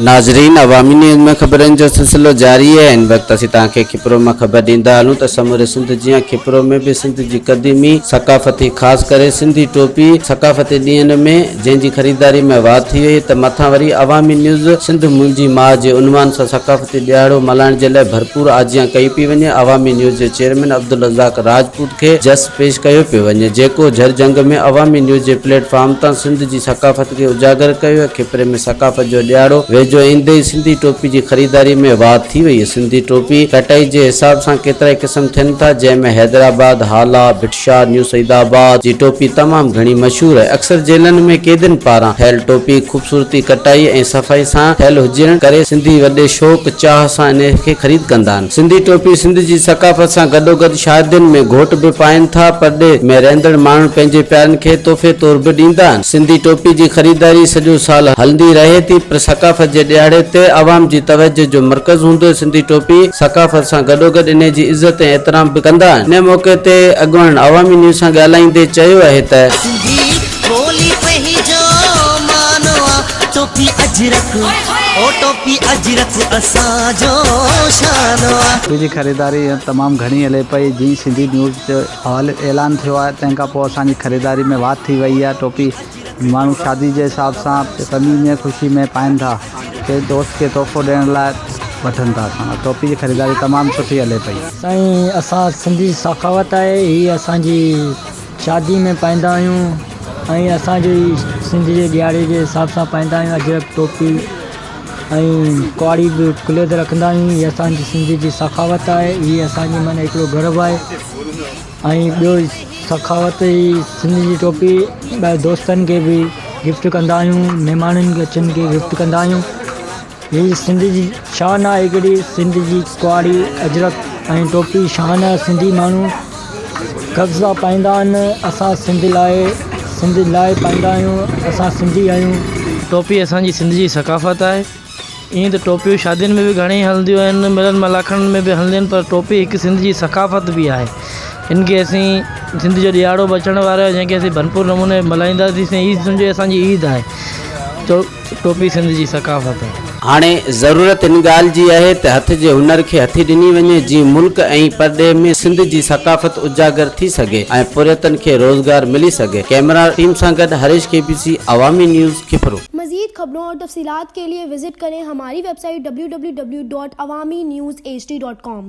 ناظرين عوامي نيوز ۾ خبرن جو سلسلو جاري آهي هن وقت اسين توهان کي کپرو مان خبر ڏيندا هلون ته سموري سنڌ جيان کپرو ۾ به سنڌ جي قديمي ثقافتي خاص ڪري سنڌي ٽوپي ثقافتي ڏينهن ۾ جنهن جي خريداري ۾ واڌ ٿي وئي ته مٿان وري عوامي نيوز سنڌ منهنجي ماء جي عنوان سان ثقافتي ڏهاڙو ملهائڻ جي لاء ڀرپور آجيان ڪئي پئي وڃي عوامي نيوز جي چيئرمين عبدالرزاق راجپوت کي جس پيش ڪيو پيو وڃي جيڪو جھر جھنگ ۾ عوامي نيوز جي پليٽ فارم تان سنڌ جي ثقافت کي اجاگر ڪيو ۽ کپري ۾ ثقافت جو ڏهاڙو ويجهو ايندي ئي سنڌي ٽوپي جي خريداري ۾ واڌ ٿي وئي. سنڌي ٽوپي ڪٽائي جي حساب سان ڪيترائي قسم ٿين ٿا جنهن ۾ حيدرآباد، هالا، ڀٽ شاهه، نيو سعيد آباد جي ٽوپي تمام گهڻي مشهور آهي. اڪثر جيلن ۾ قيدين پاران ٺهيل ٽوپي خوبصورتي ڪٽائي ۽ صفائي سان ٺهيل هجڻ ڪري سنڌي وڏي شوق چاهه سان انهي کي خريد ڪندا آهن. سنڌي ٽوپي سنڌ جي ثقافت سان گڏوگڏ شادين ۾ گهوٽ به پائين ٿا، پرڏيهه ۾ رهندڙ ماڻهن پنهنجي پيارن کي تحفي طور به ڏيندا آهن. سنڌي ٽوپي جي خريداري سڄو سال هلندي رهي ٿي پر ثقافت جي ڏهاڙي تي عوام جي توجه جو مرڪز هوندو سنڌي ٽوپي ثقافت سان گڏوگڏ انهي جي عزت ۽ احترام به ڪندا آهن. انهي موقعي تي اڳواڻن عوامي نيوز سان ڳالهائيندي چيو اهي ته. سنڌي ٻولي پنهنجو مانو آ ٽوپي اجرڪ او ٽوپي اجرڪ اسان جو شان آ. ٽوپي جي خريداري تمام گهڻي هلي پئي جيئن سنڌي نيوز جو حال اعلان ٿيو آهي تنهن کان پوء اسان جي خريداري ۾ واڌ ٿي وئي آهي ٽوپي ماڻهو شادي جي حساب سان غمي ۾ خوشي ۾ پائن ٿا ڪنهن دوست کي تحفو ڏيڻ لاء وٺن ٿا اسان کان ٽوپي جي خريداري تمام سٺي هلي پئي. سائين اسان سنڌي ثقافت آهي هي اسان جي شادي ۾ پائيندا آهيون ۽ اسان جي سنڌ جي ڏياري جي حساب سان پائيندا آهيون اجرڪ ٽوپي ۽ ڪهاڙي به ڪلهي تي رکندا آهيون هي اسان جي سنڌ جي ثقافت آهي هي اسان جي معنی هڪڙو گرو آهي ۽ ٻيو ثقافت هي سنڌ جي ٽوپي دوستن کي به گفٽ ڪندا آهيون مهمانن کي اچن کي گفٽ ڪندا آهيون هي سنڌ جي شان آهي هڪڙي سنڌ جي ڪهاڙي اجرڪ ۽ ٽوپي شان آهي سنڌي ماڻهو قبضا پائيندا آهن اسان سنڌ لاء سنڌ لاء پائيندا آهيون اسان سنڌي آهيون. ٽوپي اسان جي سنڌ جي ثقافت آهي ائين ته ٽوپيون شادين ۾ به گهڻي ئي هلنديون آهن ملن ملاکڙن ۾ به هلنديون آهن پر ٽوپي هڪ سنڌ جي ثقافت به آهي ان کي اسين سنڌ جو ڏيهاڙو به اچڻ وارو آهي جنهن کي اسين ڀرپور نموني ملهائينداسين هي سمجهو اسان جي عيد آهي ٽوپي سنڌ جي ثقافت آهي. هاڻي ضرورت ان ڳالهه جي آهي ته هٿ جي هنر کي هٿي ڏني وڃي جيئن ملڪ ۽ پرڏيهه ۾ سنڌ جي ثقافت اجاگر ٿي سگهي ۽ پورهيتن کي روزگار ملي سگهي. ڪئميرا ٽيم سان گڏ Harish K B C Awami news Khipro. مزيد خبرون اور تفصيلات کے لئے وزٽ کریں ہماری web site www.awamiNewsHD.com.